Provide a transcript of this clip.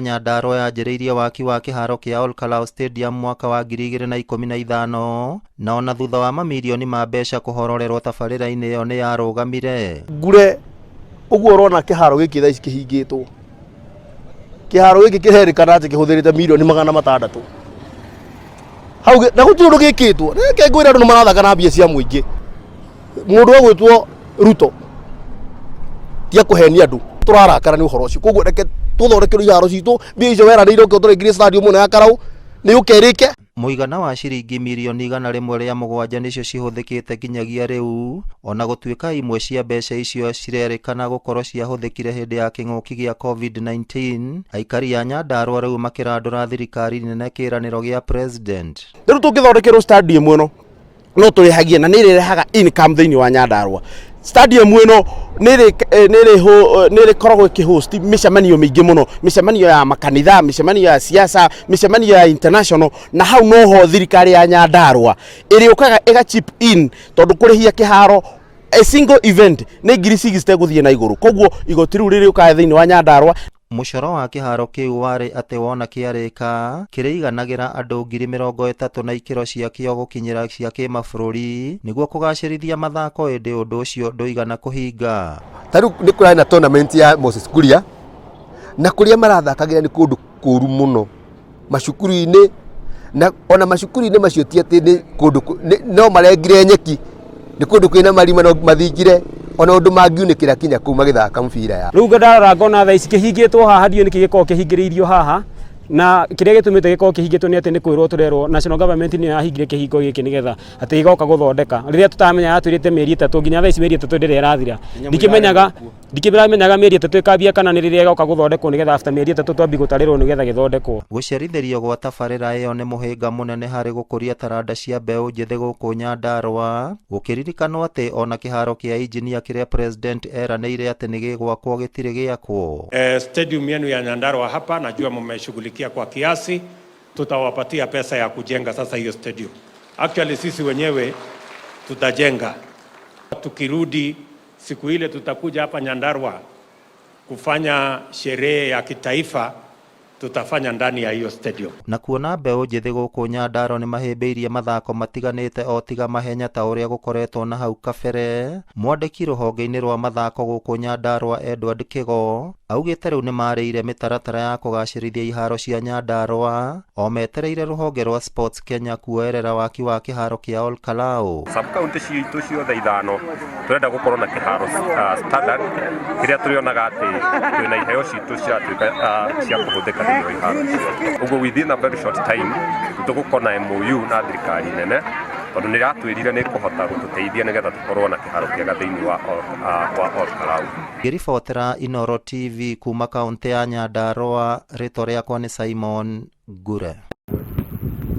Nyandarua yanjĩrĩirie waki wa kĩharo kĩa Ol Kalou Stadium mwaka wa 2015 na ona thutha wa mamirioni ma mbeca kũhororerwo tabarĩra-inĩ ĩyo nĩ yarũgamire. Ngure ũguo ũrona kĩharo gĩkĩ thaa ici kĩhingĩtwo, kĩharo gĩkĩ kĩrerĩkana atĩ kĩhũthĩrĩte mirioni 600 hau na gũtirĩ ũndũ gĩkĩtwo. Reke ngwĩre, andũ nĩ marathaka na mbia cia mũingĩ. Mũndũ egwĩtwo Ruto tia kũhenia andũ, tũrarakara nĩ ũhoro ũcio. Koguo reke tũthondekerwo iharo citũ. Mbia icio weranĩire ũke ũtũrengire stadium ĩno ya Karau nĩ yũke ĩrĩke. Mũigana wa ciringi mirioni 107 nĩcio cihũthĩkĩte nginyagia rĩu, ona gũtuĩka imwe cia mbeca icio cirerĩkana gũkorwo ciahũthĩkire hĩndĩ ya kĩng'ũki gĩa COVID-19. Aikari a Nyandarua rĩu makĩrandũra thirikari nene kĩĩranĩro gĩa president. Rĩu tũngĩthondekerwo stadium ĩno no tũrĩhagie na nĩ ĩrĩrehaga income thĩinĩ wa Nyandarua. Stadium ĩno nĩ ĩrĩkoragwo ĩkĩhost mĩcemanio mĩingĩ mũno, mĩcemanio ya makanitha, mĩcemanio ya siasa, mĩcemanio ya international, na hau noho thirikari ya Nyandarua ĩrĩũkaga ĩga chip in, tondũ kũrĩhia kĩharo a single event nĩ 60,000 gũthiĩ na igũrũ. Koguo igoti rĩu rĩrĩũkaga thĩinĩ wa Nyandarua. Mũcoro wa kĩharo kĩu warĩ atĩ wona kĩarĩka kĩrĩiganagĩra andũ 30,000 na ikĩro ciakĩo gũkinyĩra cia kĩmabũrũri nĩguo kũgacĩrithia mathako, ĩndĩ ũndũ ũcio ndũigana kũhinga. Ta rĩu nĩ kũrarĩ na tournament ya Moses Kuria, na kũrĩa marathakagĩra nĩ kũndũ kũru mũno, macukuru-inĩ, na ona macukuru-inĩ macio ti atĩ nĩ kũndũ no marengire nyeki, nĩ kũndũ kwĩna marima no mathingire ona ũndũ mangiunĩkĩra kinya kũu magĩthaka mũbira ya. Rĩu ndarora ngona thaa ici kĩhingĩtwo haha, ndiũĩ nĩkĩ gĩkoragwo kĩhingĩrĩirio haha, na kĩrĩa gĩtũmĩte gĩkorwo kĩhingĩtwo nĩ atĩ nĩ kwĩrwo tũrerwo national government nĩyo yahingire kĩhingo gĩkĩ nĩgetha atĩ ĩgoka gũthondeka rĩrĩa tũtamenya. Yatwĩrĩte mĩeri 3, nginya thaa ici mĩeri 3 ndĩrĩ ĩrathira. Ndikĩmenyaga, ndikĩramenyaga mĩeri 3 ĩkambia kana nĩ rĩrĩa ĩgoka gũthondekwo, nĩgetha after mĩeri 3 twambie gũtarĩrwo nĩgetha gĩthondekwo. Gũcerithĩrio gwa tabarĩra ĩyo nĩ mũhĩnga mũnene harĩ gũkũria taranda cia mbeũ njĩthĩ gũkũ Nyandarua, gũkĩririkanwo atĩ ona kĩharo kĩa injinia kĩrĩa president eranĩire atĩ nĩ gĩgwakwo gĩtirĩ gĩakwo. Stadium yenu ya Nyandarua hapa najua mmeshughulikia kwa kiasi, tutawapatia pesa ya kujenga sasa hiyo stadium. Actually, sisi wenyewe tutajenga. Tukirudi siku ile tutakuja hapa Nyandarua kufanya sherehe ya kitaifa, tutafanya ndani ya hiyo stadium. Na kuona mbeũ njĩthĩ gũkũ Nyandarua nĩ mahĩmbĩirie mathako matiganĩte o tiga mahenya ta ũrĩa gũkoretwo na hau kabere, mwandĩki rũhonge-inĩ rwa mathako gũkũ Nyandarua Edward Kigo augĩte rĩu nĩ marĩire mĩtaratara ya kũgacĩrithia iharo cia Nyandarua o metereire rũhonge rwa Sports Kenya kuoerera waki wa kĩharo kĩa Ol Kalou. Sub county citũ ciothe ithano tũrenda gũkorwo na kĩharo standard kĩrĩa tũrĩonaga atĩ twĩna iheo citũ ciratuĩka cia kũhũthĩka thĩinĩ wa iharo icio. Ũguo within a very short time tũgũkorwo na MOU na thirikari nene, tondũ nĩ ĩratwĩrire nĩ ĩkũhota gũtũteithia nĩgetha tũkorwo na kĩharo kĩega thĩinĩ wa Ol Kalou. Ngĩribotera Inooro TV kuma kaũntĩ ya Nyandarua, rĩtwa rĩakwa nĩ Simon Ngure.